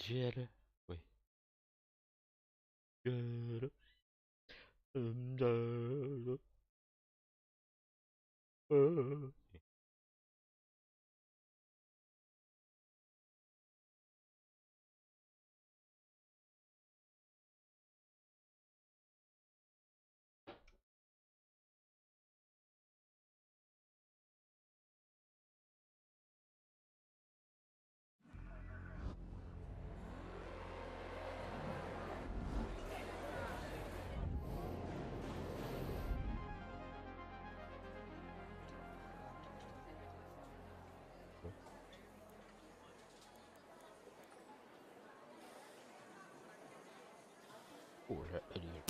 Дьиэрэ, ой. Дьиэрэ. Дьиэрэ. Уже один.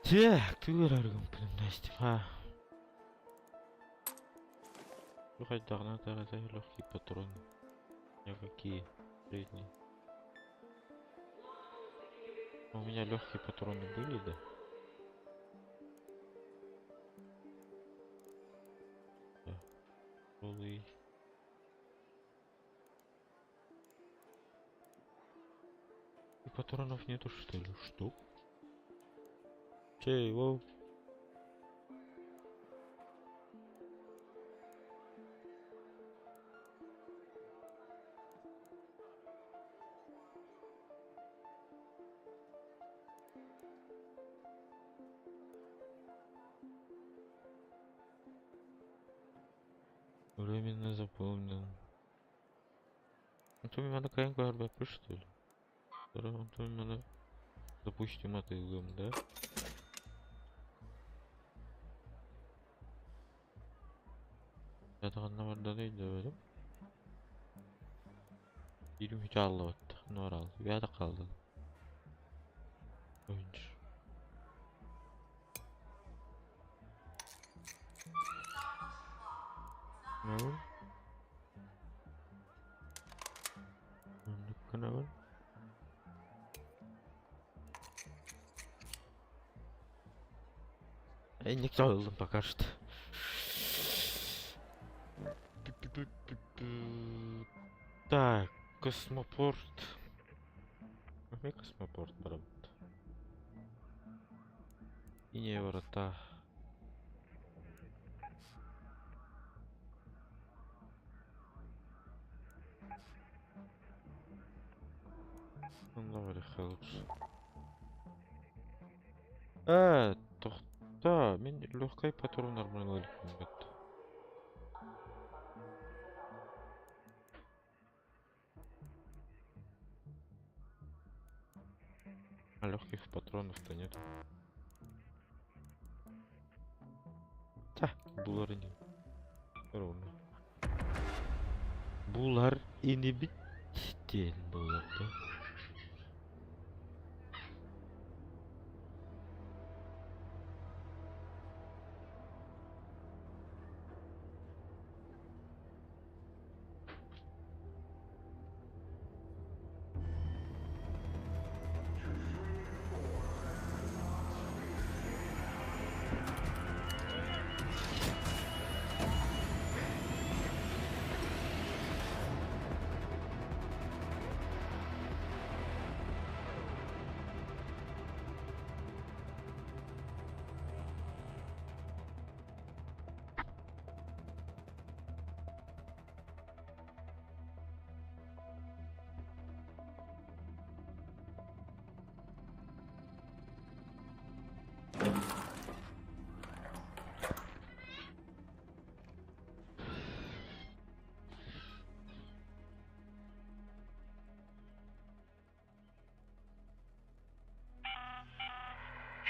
Так, тугу Настя. Хайдаҕына это легкий патрон. У меня какие? Средние. У меня легкие патроны были, да? Да. Тяжелый. И патронов нету, что ли? Что? Чего? Временно заполнен. Ну, то надо КНК что ли? То надо, допустим, это да? Ханна барда өйдөөбөтүм. Биирим үчү ааллыбат. Нуорал. Үөһэ да хаалла. Ойунчу. Ну? Оннук гынабын. Инник ыллым пока что. Так, космопорт. Эмиэ космопорт барабыт. Ине ворота. Онно барыахха лучше. Ээ, тохтоо, мин легкай патроннарбын ыла иликпин бэт. А легких патронов-то нет. Та, булар ини. Ровно. Булар инибит диэн буолар да.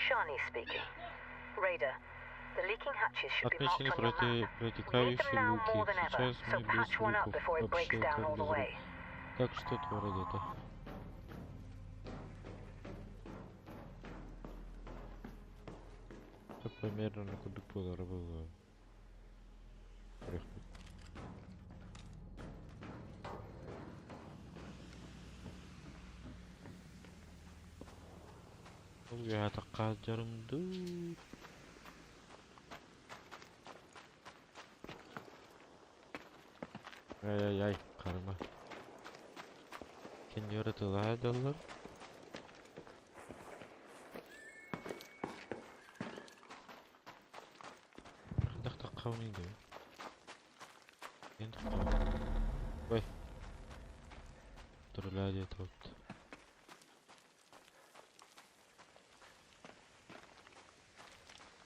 Shawnee speaking. Raider, the leaking hatches should be marked Отмечены on your map. We need them протекающие now люки. more than ever, Сейчас so мы без patch one up люков. before it breaks Вообще down как all the без рук. way. Так что творит это? Это примерно курдук буолара буолуо. Көрүөхпүт. Ол үөһэ дьарым дуу. Ай-ай-ай, харыма. Кинилэр тылаа даллар. Хайдах таххабыный дуу? Эн Ой. Турулаа диэтэбит.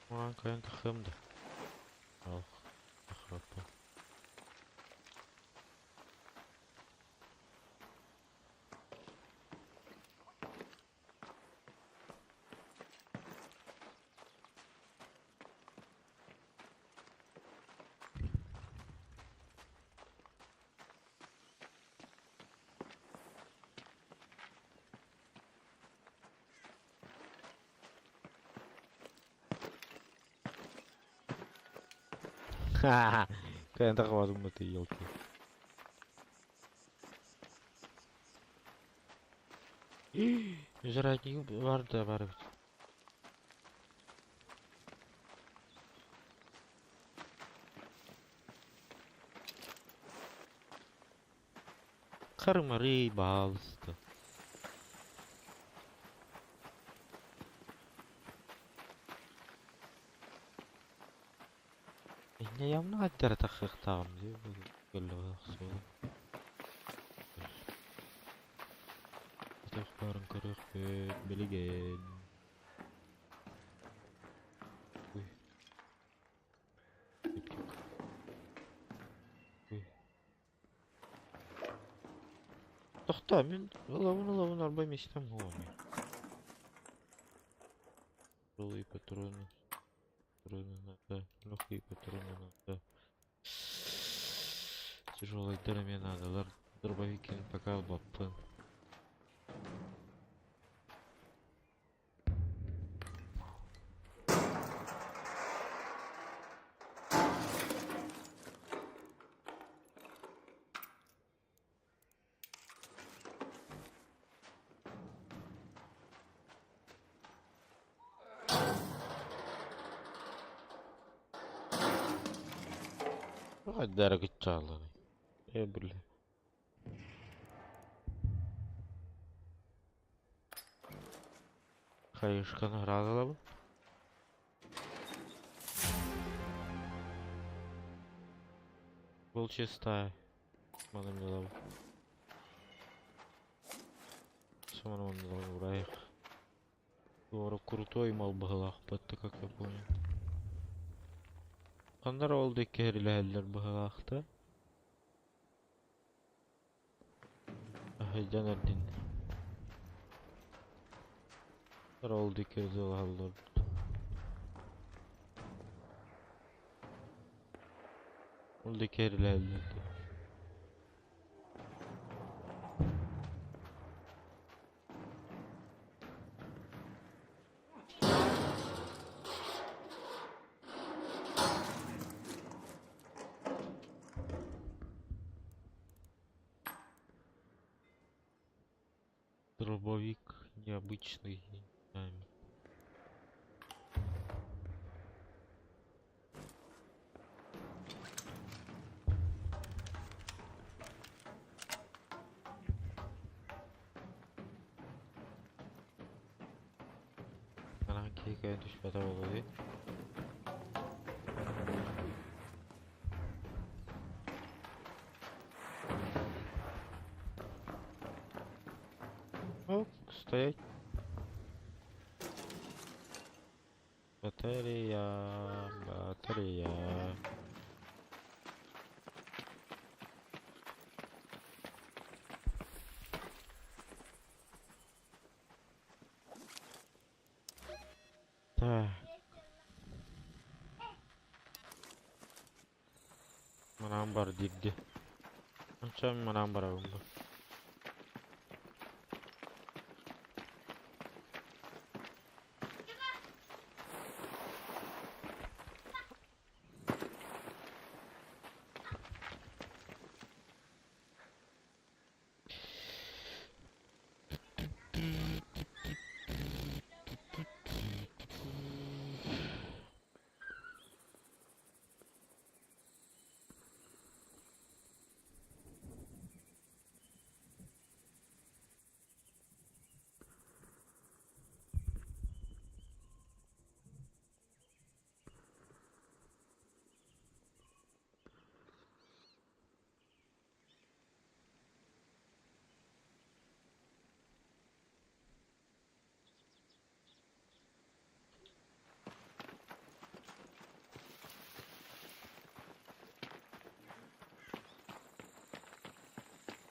Маҕан кайан тахсыам да. Ал, охраппа. Ха-ха. Кайан тахабатым это елки. Жратник бар да бар бит. Кармары баалыста. Инньэ явно аттара тахсыахтааҕым дии көллөҕө Өтөх баарын көрүөхпүт билигин. Уй. Уй. Тохтоо, мин ылабын ылабын арбай миэстэм уоҕуй. Тяжелые патроны. Патроны надо. Легкие патроны надо. Тяжелыйдар эмиэ наадалар. Дробовиккин пока ылбаппын. Хайдара кыччаалланый. Э, бля. Хайышканы ыраазалабын. Волчья стая. Маны Саманы Туора крутой мал быһылаах батта, как я понял. Ханнар ол да кэһэрилэһэллэр быһылаахта. Аһыйдан эрдин. Ол да кэрдилэһэллэр. Ол да кэрилэһэллэр. Дробовик необычный. Манан киһи кэлэн түспэтэ буолуо дии. Оп, стоять. Батарея, батарея. Так. Манан бар диирди. Ончон манан барабын бу.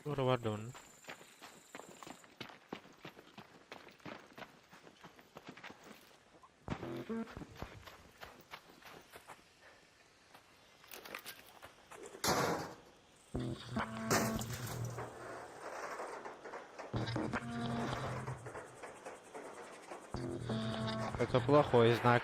Туора бар да онно. Это плохой знак.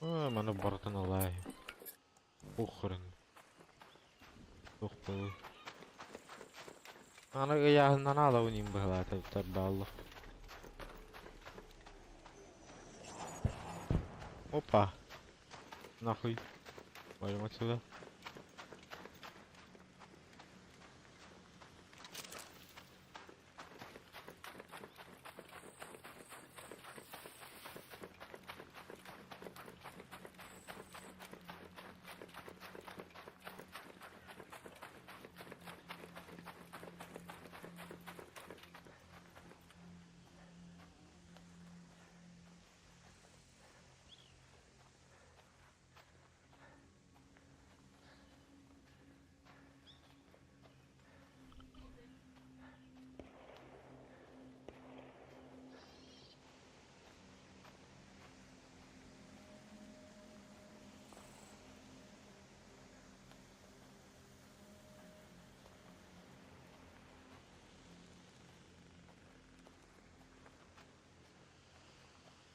Оо, маны барытын ылай. Похрен. Туох буолуой. Аны ыйааһыннан аалабын иин быһалаата тардааллах. Опа. Нахуй. Валим отсюда.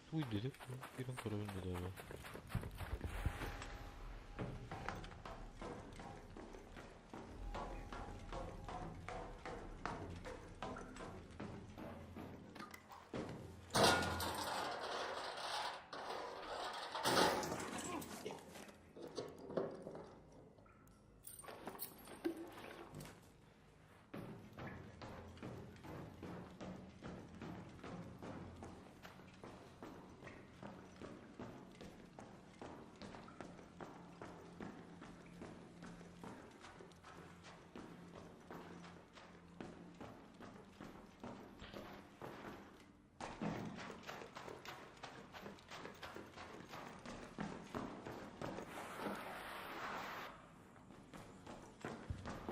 Туй диде. Кирен көрөбүн диде.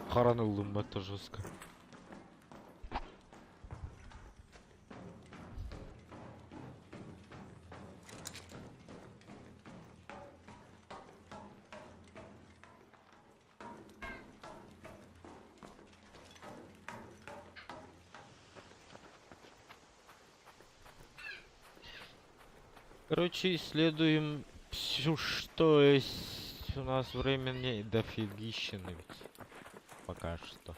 Харан ыллым это жестко. Короче, исследуем всё, что есть у нас времени дофигища ведь. Пока что.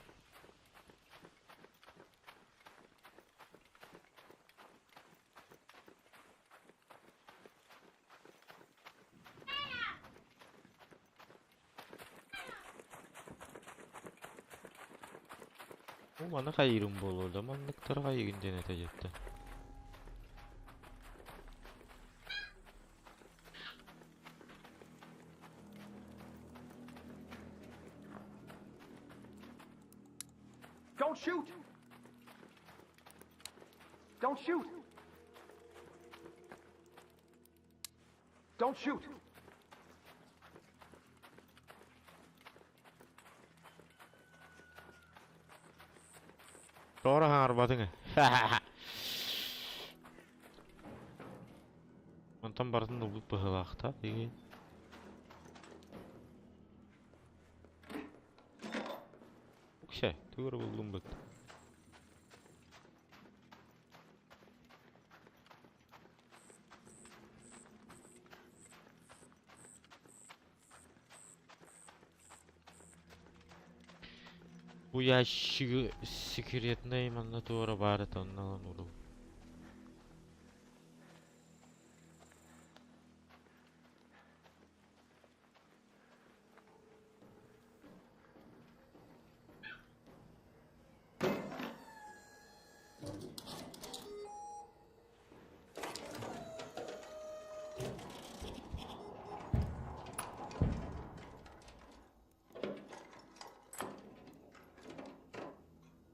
Бу маны хайыырым буолуо да манныктары хайыгын диэн этэ дьиттэ. Don't shoot! Don't shoot! Don't shoot! Тоҕо хаҥарбатыҥ Онтон барытын ылбыт быһыылаахта дии. Уксэ, тугу эрэ буллум быт. Бу ящигы секретный манна туора баар этэ онно ылан уурабын.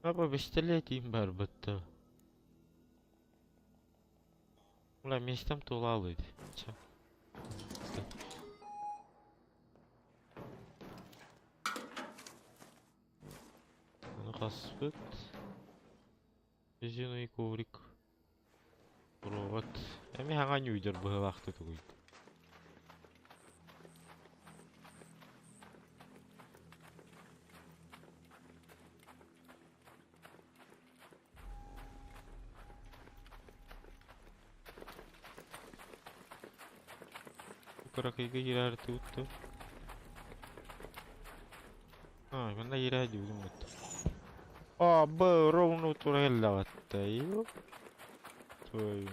Апа бэстэлиэтиим барбыт Бля, миэстэм тулаалыйд. Чэ. Ону хаспыт. Резиновый коврик. Провод. Эми хаҥа ньуйдар быһылаахты тугуй. Кыракыйга киирээри туутtu. А, манна киирээ диибин бытта. А, б, ровно тура келлэҕэтта. Ёп твою.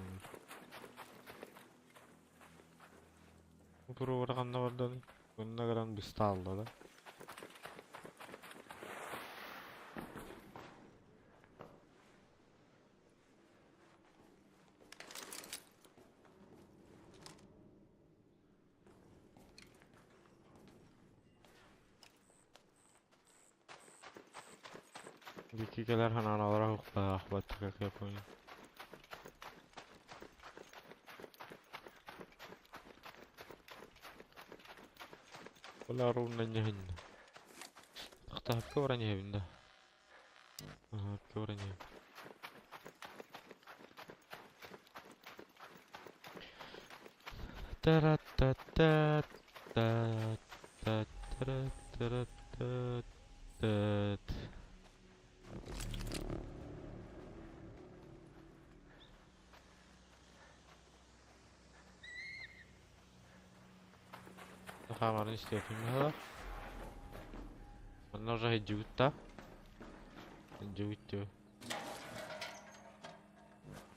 Туруора ханна бардан? Онно гынан быстаалла да. Диккилэр ханаалара уктаахпат как я понял. Бля, ровно ньэһиннэ. Тахтаһапка баран иһэбин да. Аһапка баран иһэбин. Тара-та-та-та та-та-та-та-та. Хаамарын истиэхпин быһыылаах. Манна уже сылдьыбыт да. Сылдьыбыт дуу.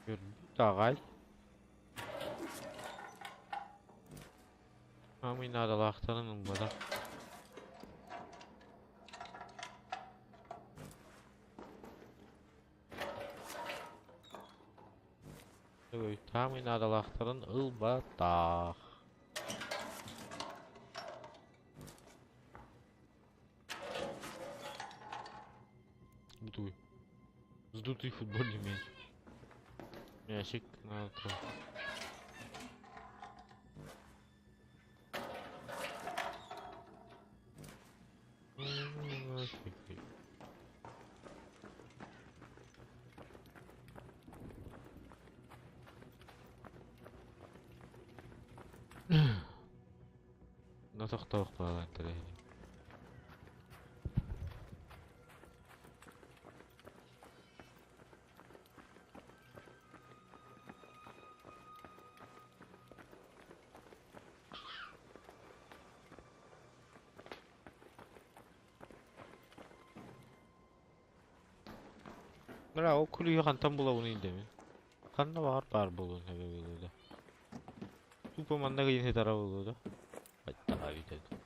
Көрбүт аҕай. Аамый наадалаахтарын ылбатах. Таамый наадалаахтарын ылбатах. Бутуй. Сдутый футбольный мяч. Мячик на то. На тохтоох буолан тэрээһини. Бра, ол күлүүһү хантан булабыный дэмин. Ханна баҕар баар буолуон сөбө буолуо да. Тупо манна кыйын сытара буолуо да. Баттаҕа эбитэ дуу.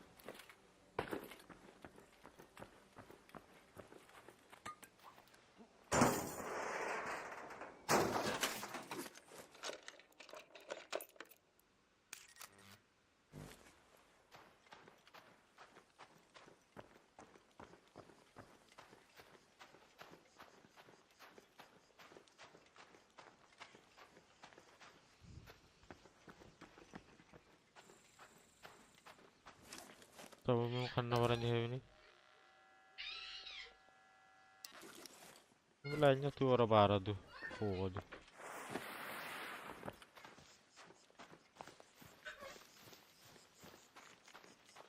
Табабын ханна баран иһэбиний? Билээҥҥэ туора баара дуу, суоҕа дуу.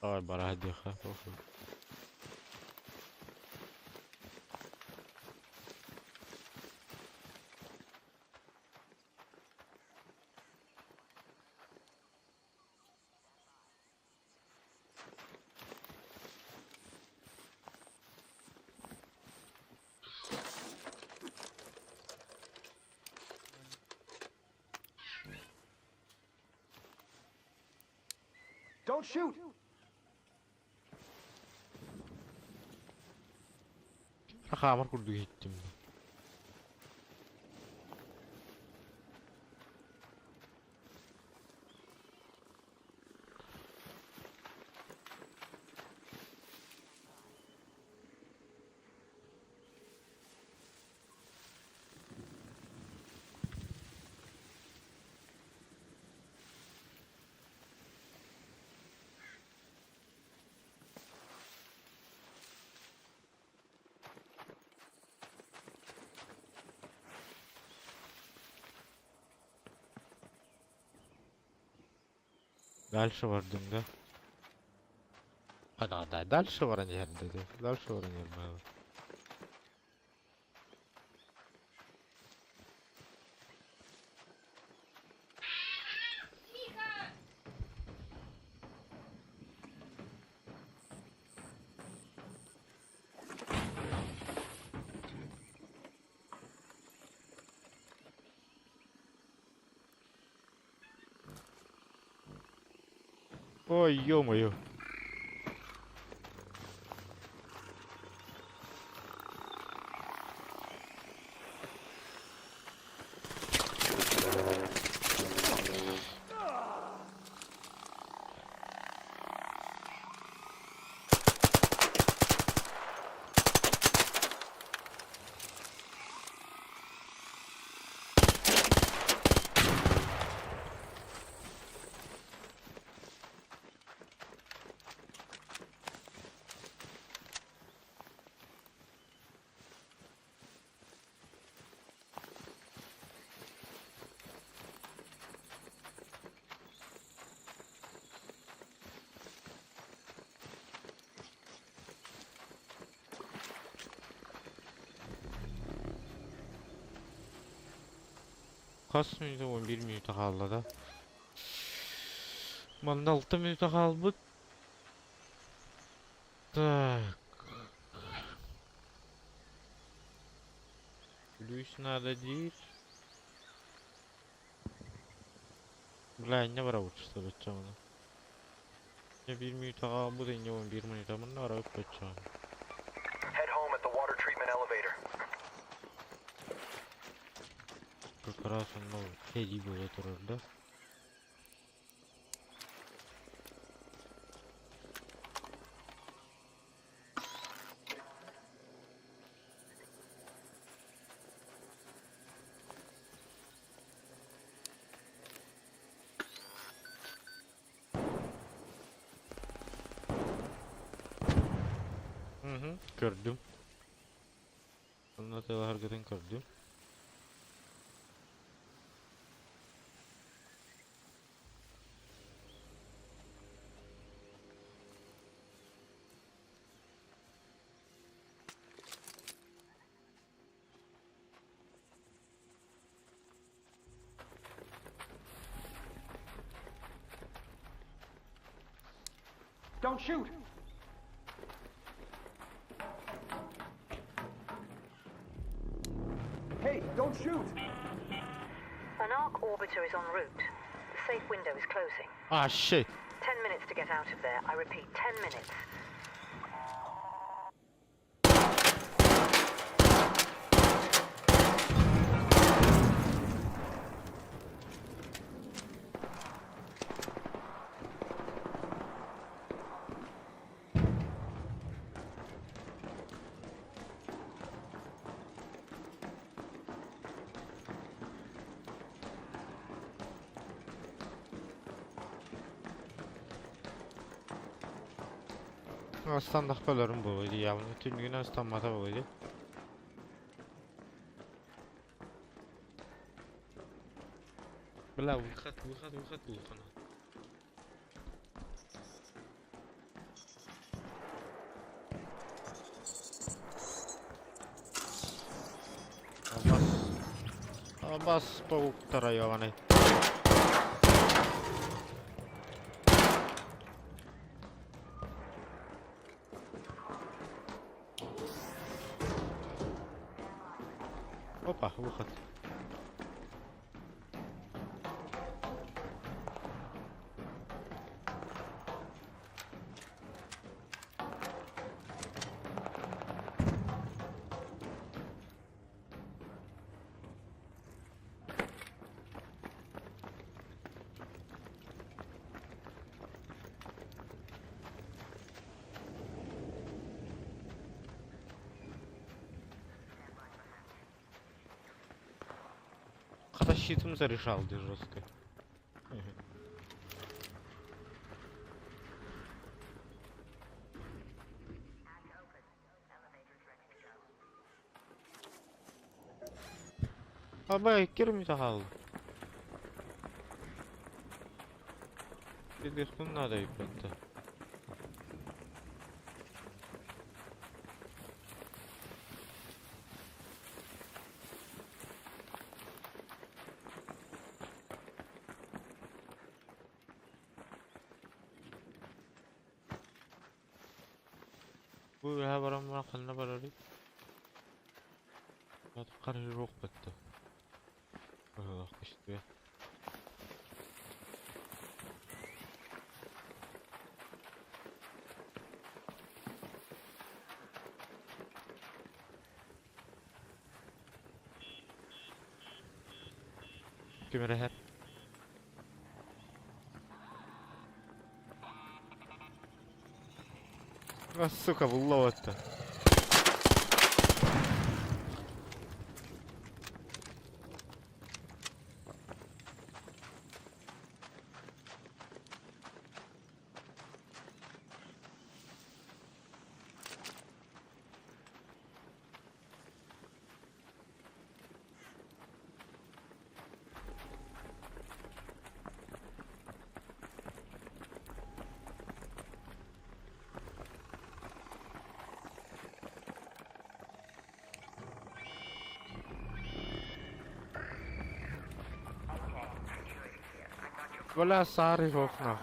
Давай бара диэххэ похуй. Don't shoot! Хаамар курдук иһиттим. Дальше бардым да. А, да, дальше баран иһэр дии. Дальше баран иһэр Ой, ё-моё. Хас мүнүүтэ 11 мүнүүтэ хаалла да. Манна 6 мүнүүтэ хаалбыт. Так. Ключ надо диир. Бля, инньэ барабыт что баччаҕына. Дьэ биир мүнүүтэ хаалбыт инньэ уон биир мүнүүтэ манна барабыт баччаҕына. Head home at the water treatment elevator. Как раз онно сэрии буола турар да. Мгм, көрдүм. Онно тылаһаргытын көрдүм. Don't shoot! Hey, don't shoot! An ARC orbiter is en route. The safe window is closing. Ah shit! 10 minutes to get out of there. I repeat, 10 minutes. Астандахпа өлөрүм буолуо дии, явно түннүгүнэн астаммата буолуо дии. Бля, выход, выход, выход улахана. Абас. Абас пауктара ёбаный. Опа, выход. Хата щитом зарешал ты жестко. Абай, кирми тахал. Телефон надо ебать. Бу үөһэ баран баран ханна барарый? Харчы суох бэтте. Быһыылаах көстүө. Ким эрэ иһэр? А, сука, булла Бля, сары окна.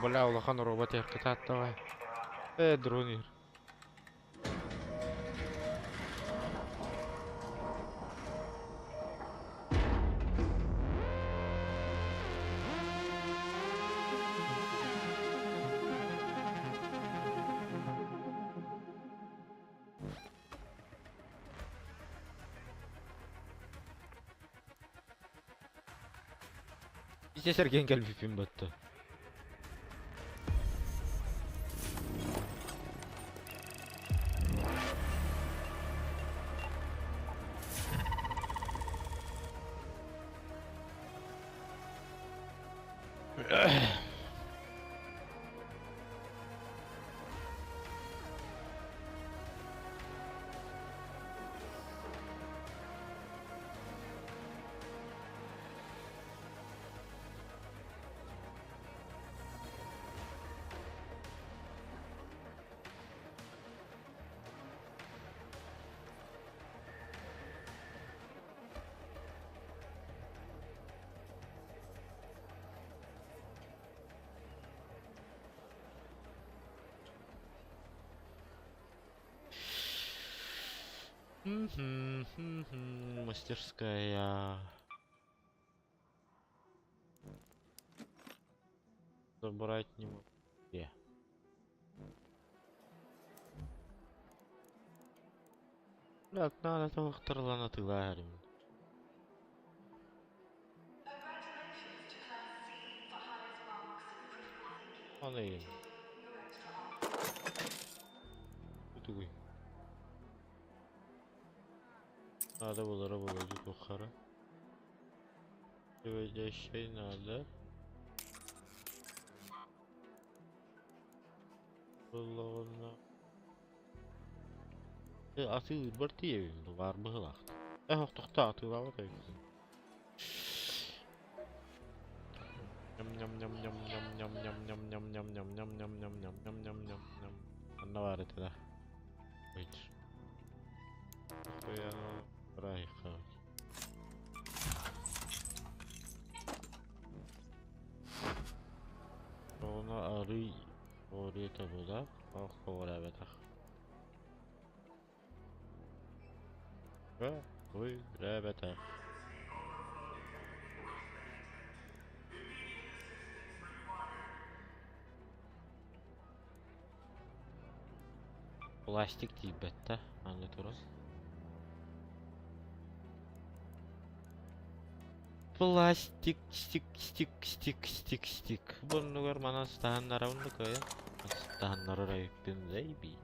Бля, улахан робот кытааттаҕа. Э, дрон иһэр. Ити сэргээн кэлбиппин батта. Мастерская. Забрать не могу. Где? Бля, надо туохтарлана тылаарым. Аны Тугуй. Надо булара булады тухара. Приводящий надо. Буллаҕына. Э, атыылыырбар тиийэбин дуу, баар быһыылаах. Э, тохтоо, атыылаабат эбиппин. Ням-ням-ням-ням-ням-ням-ням-ням-ням-ням-ням-ням-ням-ням-ням-ням. Манна баар этэ да. Ой. Райха. Ону арый оруйта була, ох көҕүрээбэтэх. Көҕүрээбэтэх. Пластик тиийбэт да, аны туран. Пластик, стик, стик, стик, стик, стик. Бу оннугар манан стаһаннарабын да кыайан. Стаһаннарар эбиппин заебись.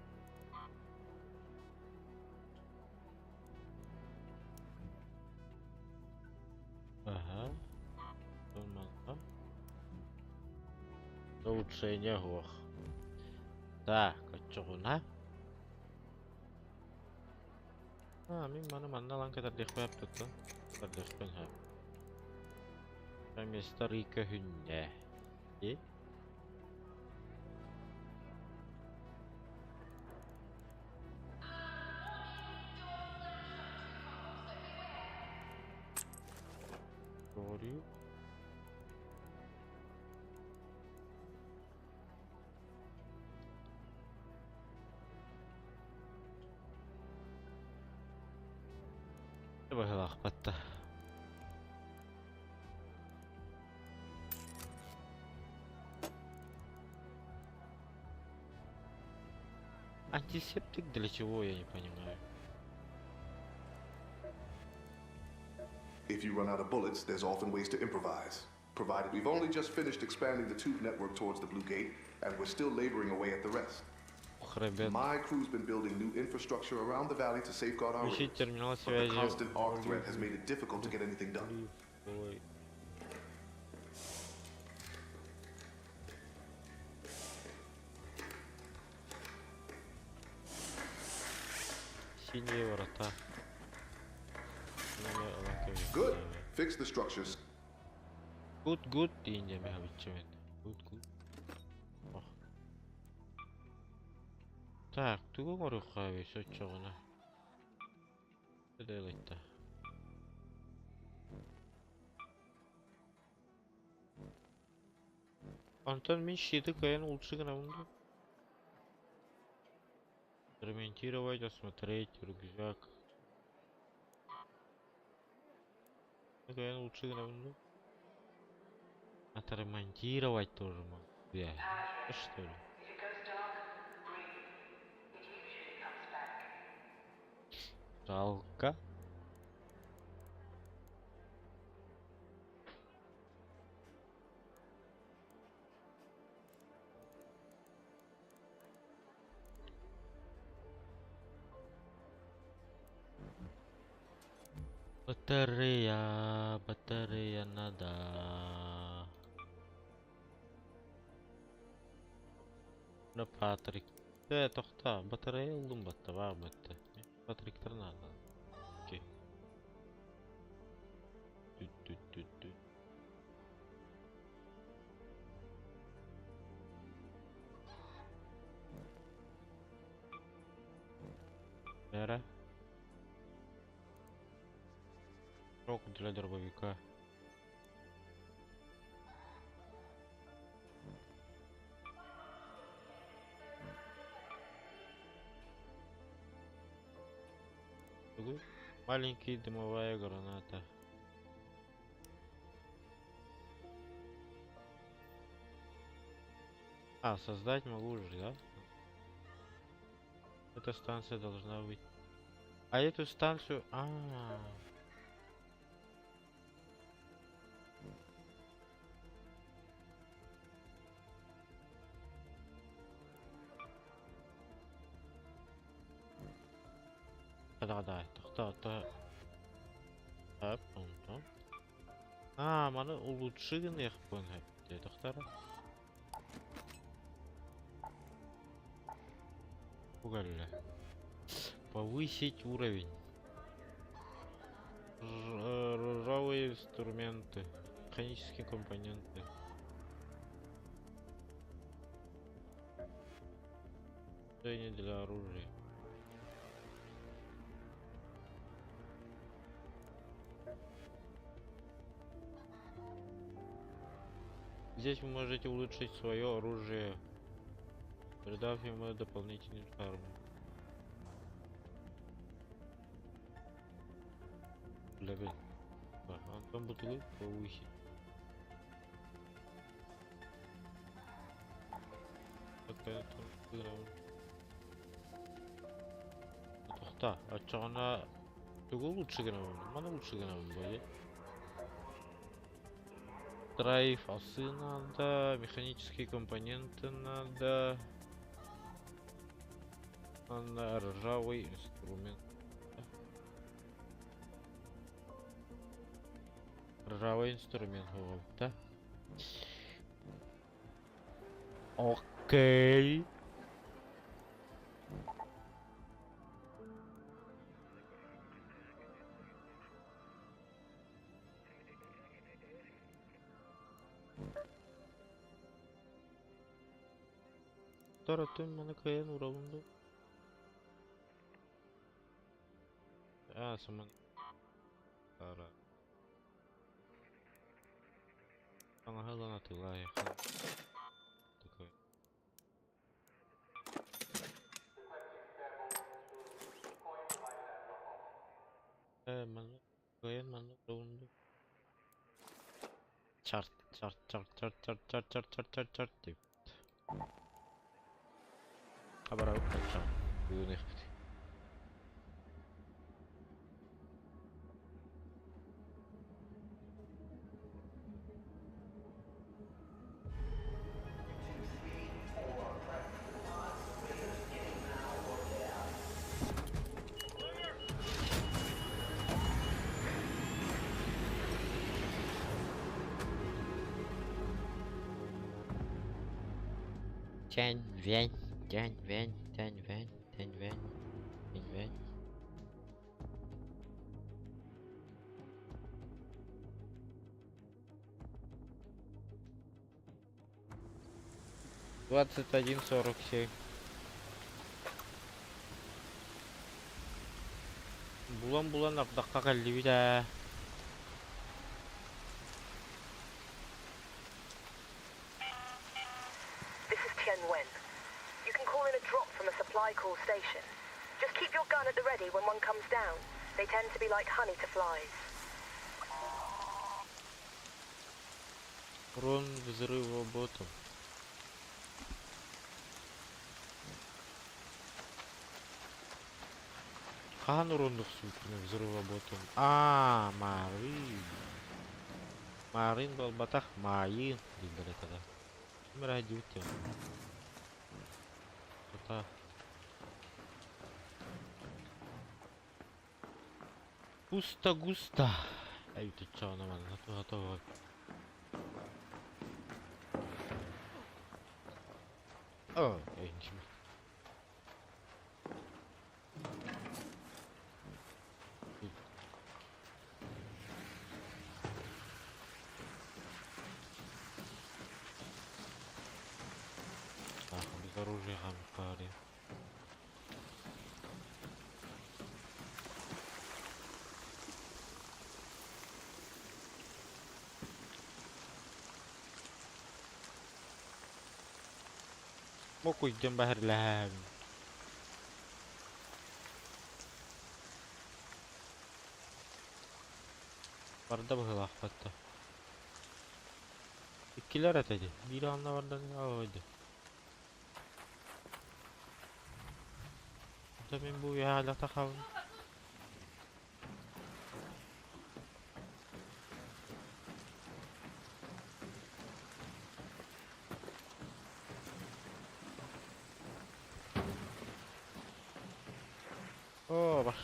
Ага. Нормально. Улучшение суох. Так, оччоҕуна. А, мин маны манна ылан кэтэрдиэхпин сөп Кэтэрдиэхпин сөп. Вместо рыйка хүннэ. И? Говорю. Быһылаахпатта. Антисептик для чего, я не понимаю. If you run out of bullets, there's often ways to improvise. Provided we've only just finished expanding the tube network towards the Blue Gate, and we're still laboring away at the rest. Хребет. My crew's been building new infrastructure around the valley to safeguard our Включить raiders. терминал But the связи. constant ARC threat has made it difficult to get anything done. Ой. Синие врата. Номер ылан Good. кэбиһиэхтээҕэ. Fix the structures. Good good диин дьэ миһабыччыбын. Good good. Ох. Так, тугу оҥоруохха эбит соччоҕуна? ылытта. Онтон мин щиты кыайан лучше гынабын дуу? Ремонтировать, осмотреть, рюкзак. Кыайан лучше гынабын дуу? Отремонтировать тоже могу. Бля, что ли? Жалко. Батарея, батарея надо. На Патрик. Э, тохта, батарея ыллым батта, баар батта. Патриктар надо. Окей. Түт-түт-түт-түт. Эра. Рок для дробовика. Маленький дымовая граната. А, создать могу уже, да? Эта станция должна быть. А эту станцию... А, -а, -а. Да, да, тохто, Хөп, онтон. А, маны улучши гыныахпын сөп дии тохтор. Бу кэллэ. Повысить уровень. Ржавые инструменты. Механические компоненты. Для оружия. Здесь вы можете улучшить свое оружие, придав ему дополнительный шарм. Левел. Онтон бутылы повысить. Тохта, оччоҕуна тугу лучше гынабын? Маны лучше гынабын буолуо. Драйв осы надо, механические компоненты надо. Надо ржавый инструмент. Ржавый инструмент, да? Окей. Таратым маны кыайан уурабын дуу? Аа, саман Ара. Таҥаһы ылан атыылаайахха такой. Ээ, манна кыайан манна уурабын дуу? Чарт, чарт, чарт, чарт, чарт, чарт, чарт, чарт, чарт, чарт диэбит. Хабарабыт тахсан бүгүн Чэнь, вень, тянь, вень, тянь, вень, тянь, вень, тянь, вень. 21:47. Булан-булан ардахха кэллибит ээ. Tianwen. You can call in a drop from a supply call station. Just keep your gun at the ready when one comes down. They tend to be like honey to flies. Урон взрыва ботом. Хаһан урон охсубуппун взрыва ботом? Аа, Марын. Марын буолбатах, Маайын дииллэр этэ да. Ким эрэ диэбит диэн. Хата. Густо-густо. Эй, туччаҕына манна туһата О, эй, Так, без оружия хампари. Мокуйдем баһырлаһаһын. Барда быһыылаахпат да. Иккилэр этэ дии. Биир аанна бардан аҕыйды. Онто мин бу үөһэ айлата хаалым. Оо, бар.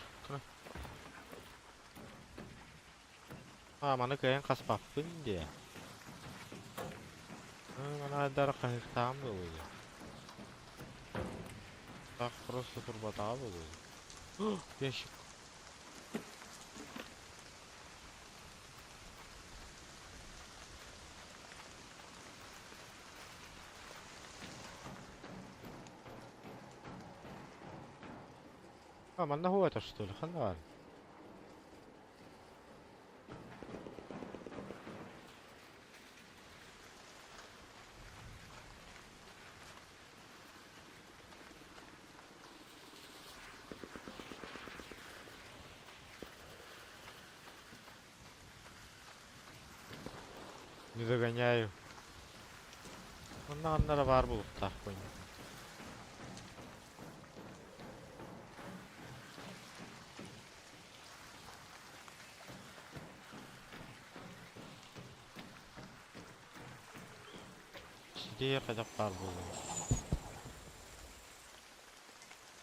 Аа, маны кыайан хаспаппын диэ. Маны айдара хаһыахтаам буолуо диэ. Так просто турбатаҕа буолуо диэ. Ящик. А, манна хуата что ли? Ханна баар? Не догоняю. Онно ханна эрэ баар буолуохтаахпын. Сидиэ хайдах баар буолуой?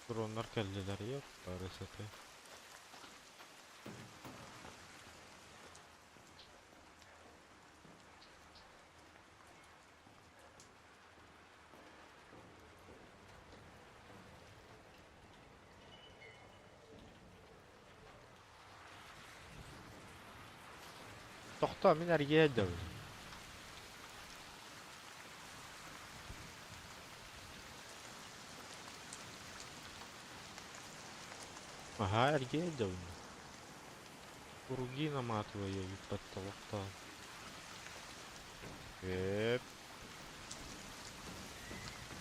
Дроннар кэллилэр, ёп, барысыты. Тохтоо, мин эргийэ сылдьабын. Аһаа, эргийэ сылдьабын. Круги наматываю эбит батталахтаан. Эп.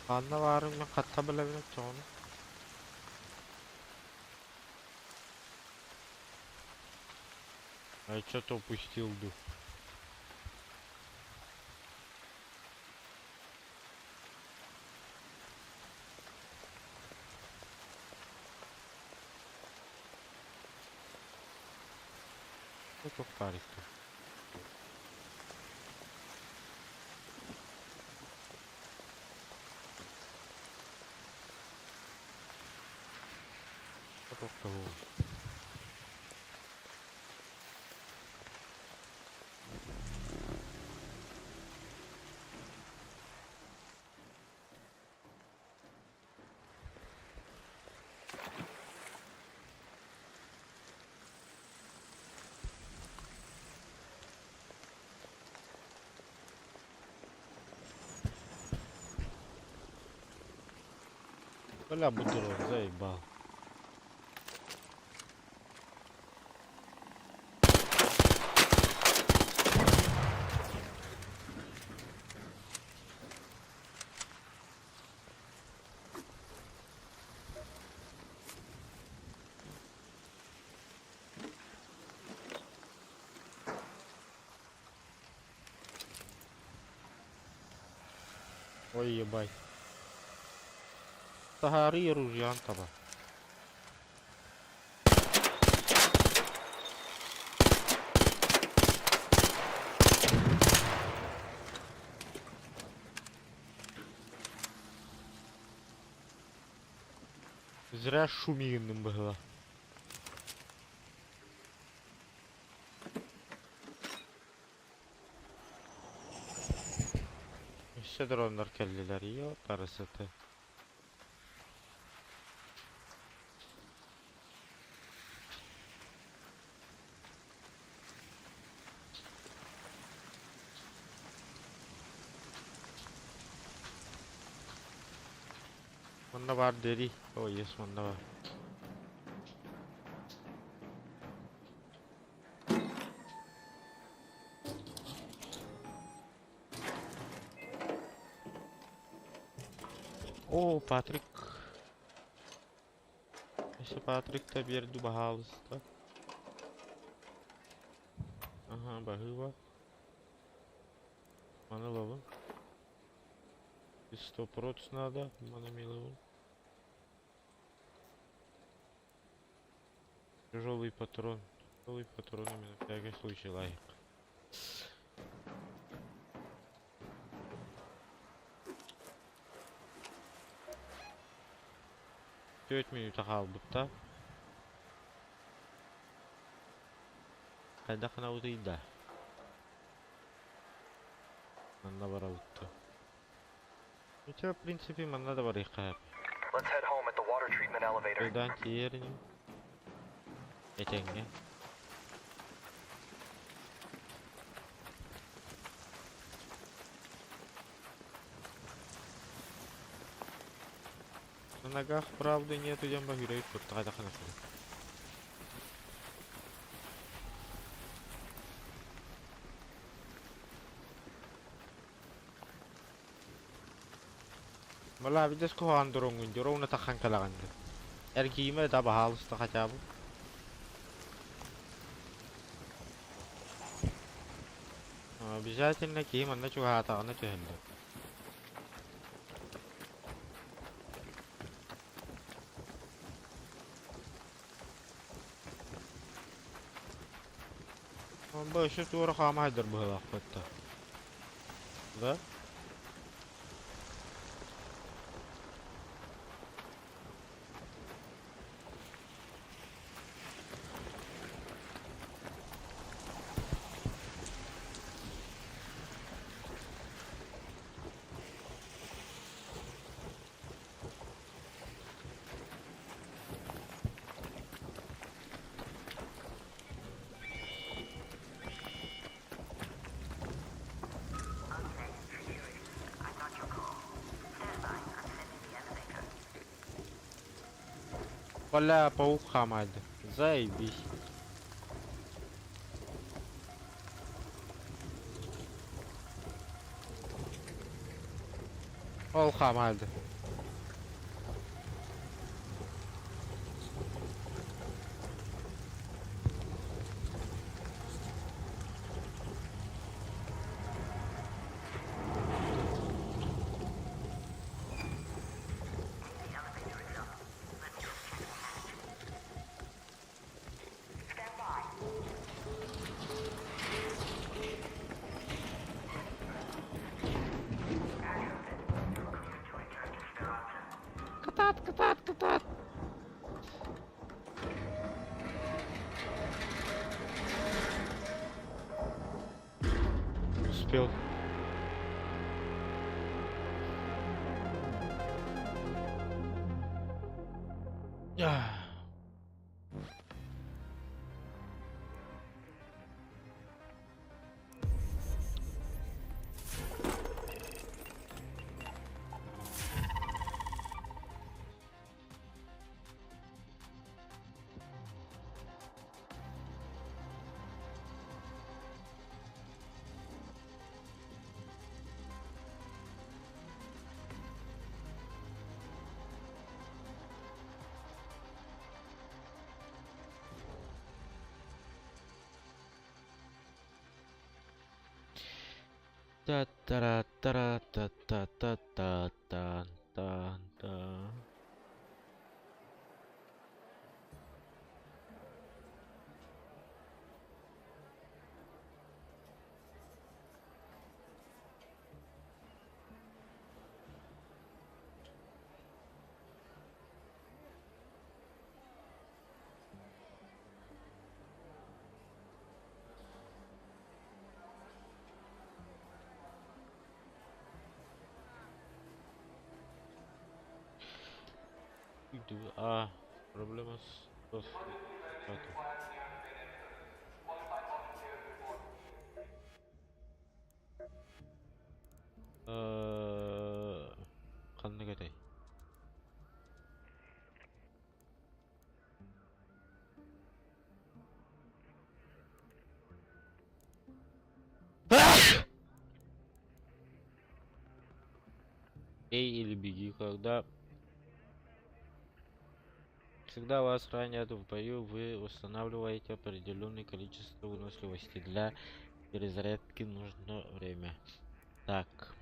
Ханна баарын мен хатта билэбин оччоҕуна. А что-то упустил дух. Туох баар икки. Бля, бу дрон заебал. Ой, ебать. Таһаарыы оружиеҕын таба. Зря шумигинным быһыла. Өссө дроннар кэллилэр, ёпарасыты. Манна баар дери. О, есть манна баар. О, Патрик. Өссө Патрик да биэрди баһаалыста. Ага, баһыыба. Маны ылабын. 100 надо, маны миловым. Тяжелый патрон. Тяжелый патрон у меня на всякий случай лайк. Түөрт мүнүүтэ хаалбыт Хайдах гынабытый да? Манна барабыт дуо? Ничего, в принципе, манна да барыахха сөп. Let's head home at the water treatment elevator. Кайдан тиийэр иним. Этэҥҥэ. На ногах правды нету диэн баһыырай куттаҕа Малабидес куһаҕан дороҥҥун дьоруона таххан кэлэҕин дуу? Эргийимэ да баһаалыста хотя бы. Обязательно киһи манна чугаһаатаҕына түһэллэр. Онно өссө туора хаама сылдьар быһыылаахпыт да. Да? Бля, паук хаамаайда. Заебись. Ол хаамаайда. Кытаат, кытаат, кытаат! Успел. Та-та-та-та-та-та-та-та. А, проблема с Ханнык этэй? Эй или беги, когда когда вас ранят в бою, вы восстанавливаете определенное количество выносливости. Для перезарядки нужно время. Так.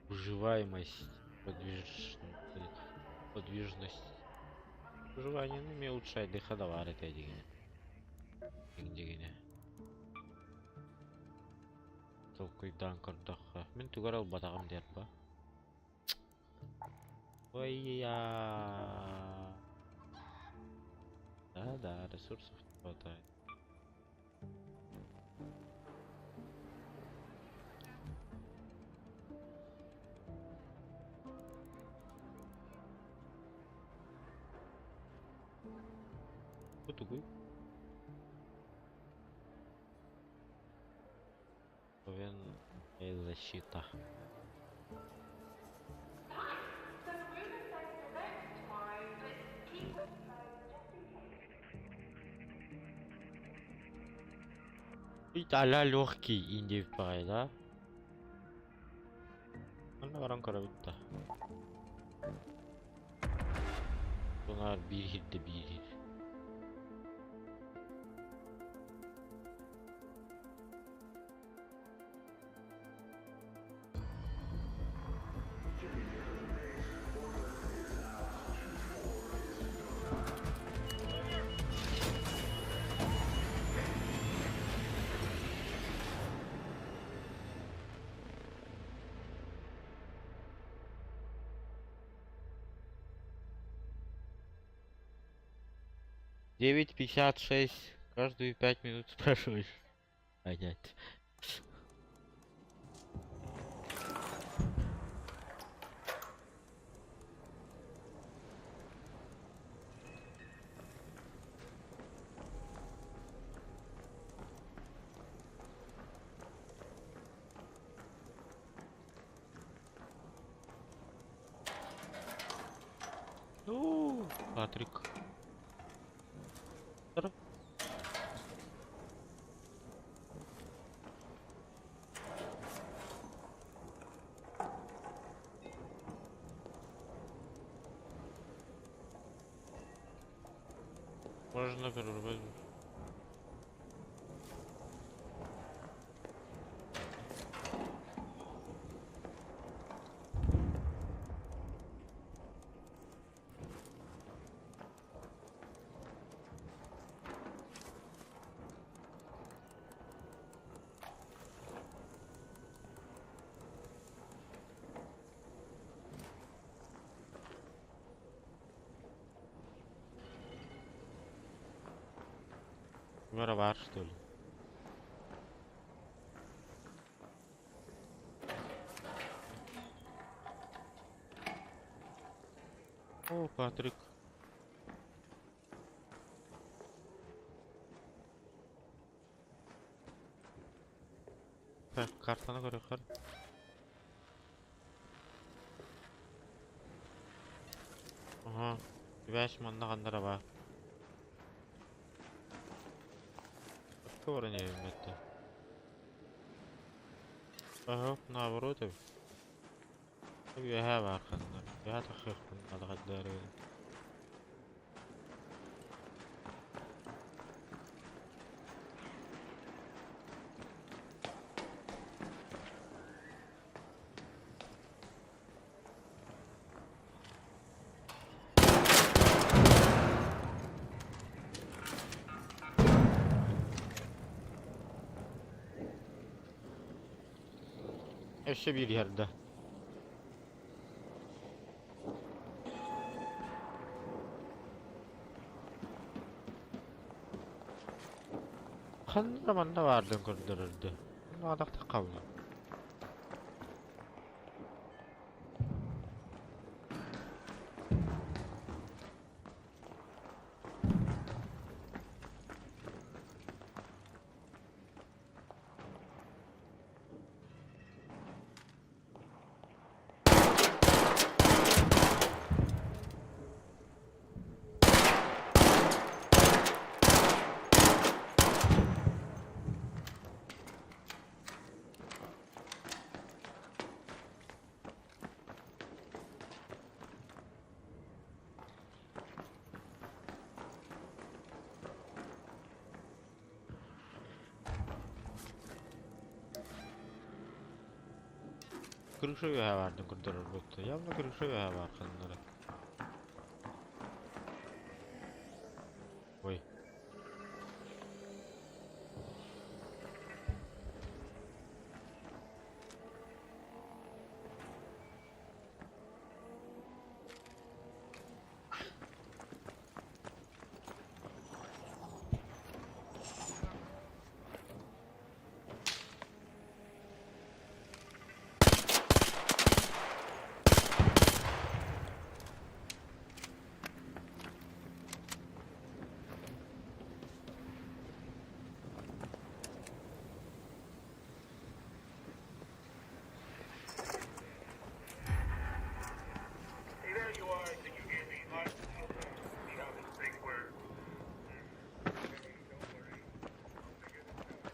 Выживаемость, подвиж... подвижность. Выживание не улучшает дыхадавар это дигине. Дигине. Толкуйдаан көрдөххө. Мин тугар ылбатаҕым диэр ба. Ой-я. Да-да, ресурсов не хватает. Бу тугуй? Защита. А-ля легкий инди баҕайы да? Манна баран көрөбүт да. Bunlar bir hirde bir hir. 9:56. Каждую 5 минут спрашиваешь. Понять. Ну, Патрик. Можно перерубать. Камера что ли? О, Патрик. Так, картаны көрөхөр. Ага, Связь манна ханнара бар. Баран Оһох наоборот эбит. Үөһээ баар ханна. Үөһээ тахсыахпын наада эрэ. Өссө биир иһэрдэ. Ханна да манна баардын көрдөрөрдө. Наадахтах хаалла. Крыша үөһэ баардын көрдөрөр буолта. Явно крыша үөһэ баар ханнара. Ой. Hey, there you are. Can you hear me? All right. Okay. See how this thing works. Hey, don't worry. I'll figure this out.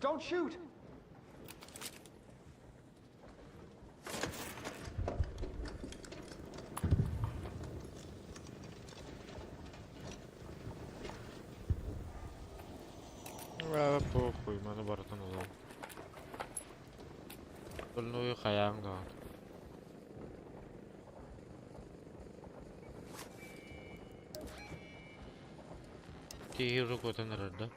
Don't shoot! Ээ, похуй, маны барытын ылан. Больную хайаан даҕаны. Киһи рукотан эрэр да?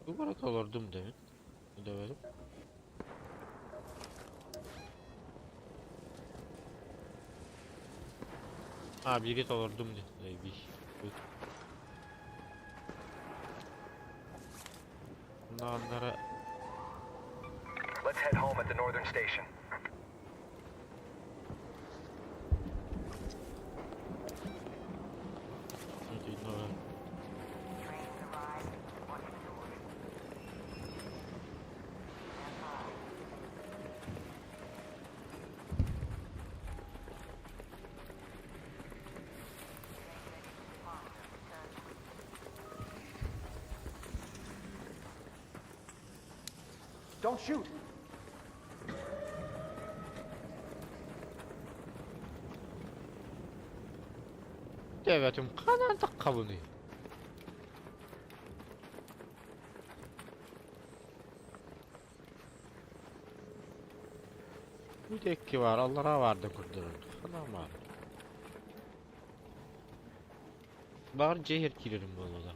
Бу барыта олордум да мин. Дөбөдүм. А, биири толордум дии. Заебись. Оннооҕуннара Let's head home at the northern station. Don't shoot! Диэбэтим ханан таххабыный? Бу диэки баар, аллараа баар да көрдөрөр. Ханан баар? Баҕар дьиэ иһэр киирэрим буолуо да.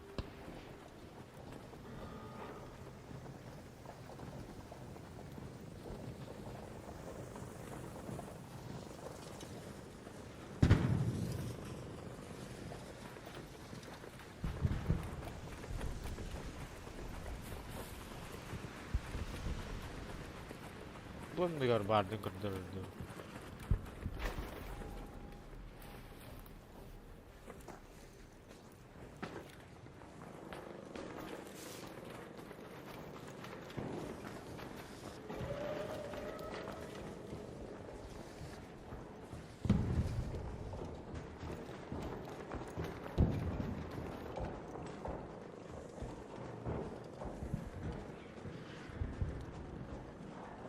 Бу анныгар баардын көрдөрөр дуу?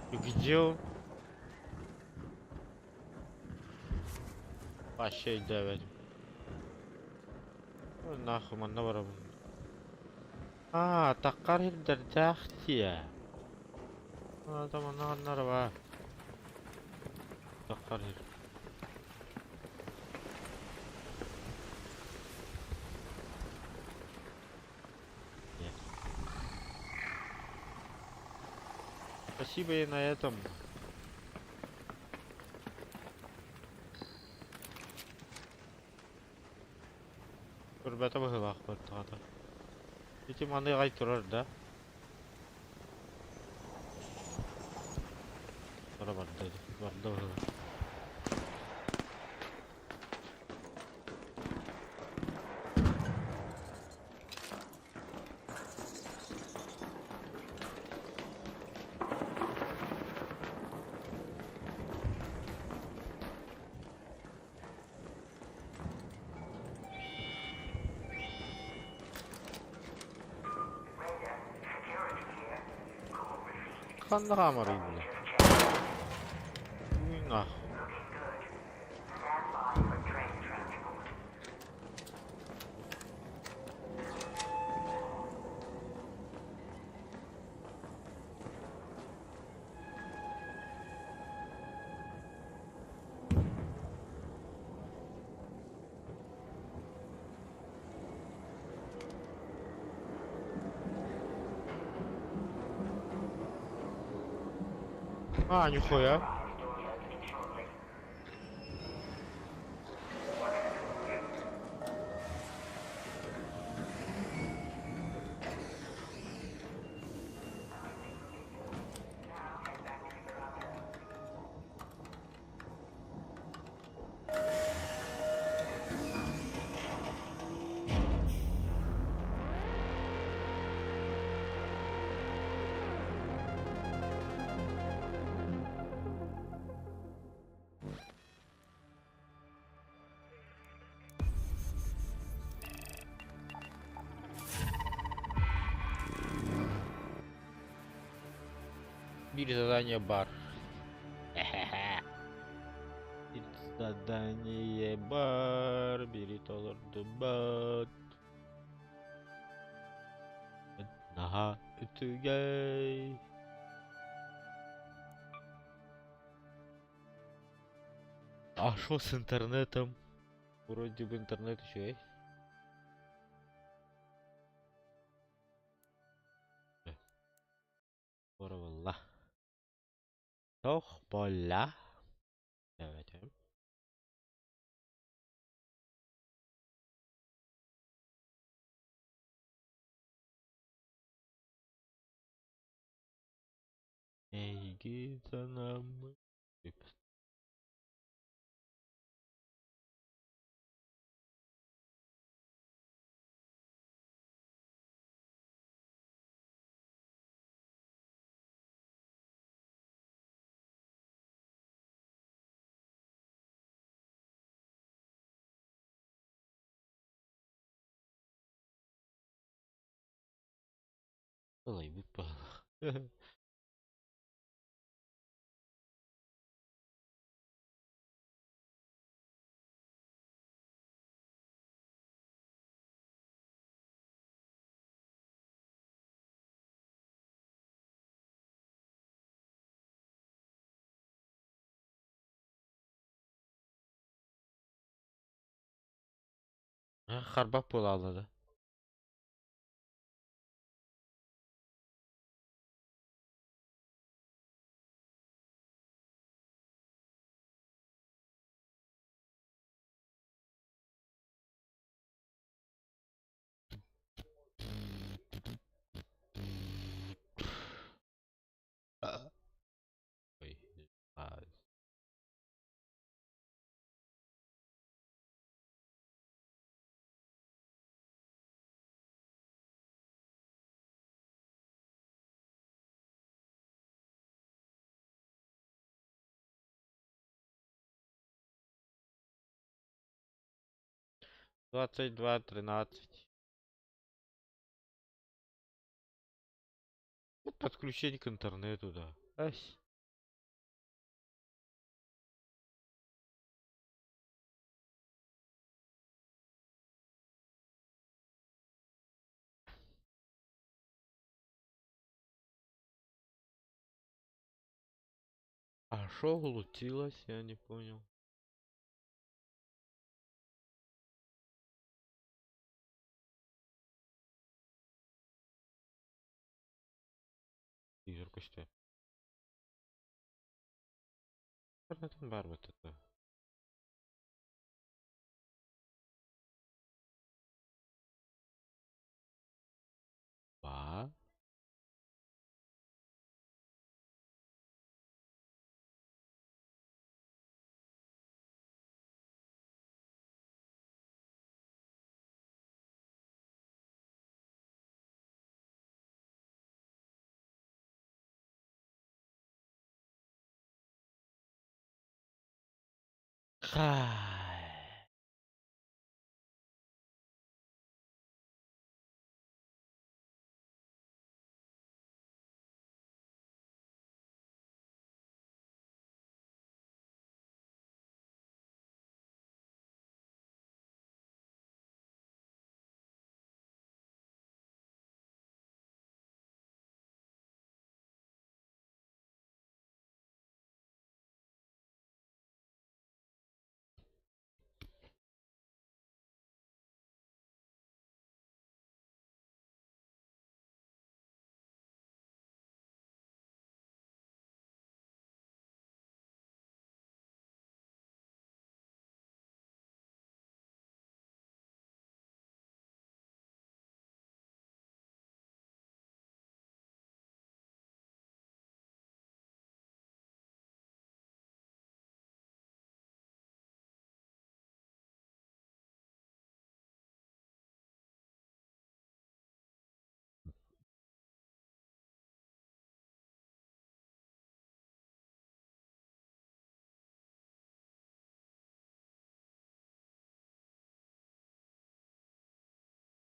И где он? Вообще өйдөөбөтүм. Нахуй манна барабын. Аа, таккар ирдэрдээх дии. Аа, манна ханнара баар. Таккар ир. Нет. Спасибо и на этом. Көрбөтө быһыылаах бартаҕата. Ити маны аҕай турар да? Бара барда барда быһыылаах. Ханна хаамарый була? Нах. А, нихуя. Биир задание баар. Биир задание баар, биири толордубут. Наһаа үчүгэй. А шо с интернетом? Вроде бы интернет еще есть. Буолла. Туох буолла? Диэбэтим. Эйигин санаммыт Ылайбыт баҕалаах. Харбап буолаалла да. Ой, а, 22:13. Вот подключение к интернету, да. Ась. А шо случилось, я не понял. Телевизор көстө. Интернетым бар вот это. Ба. Ха.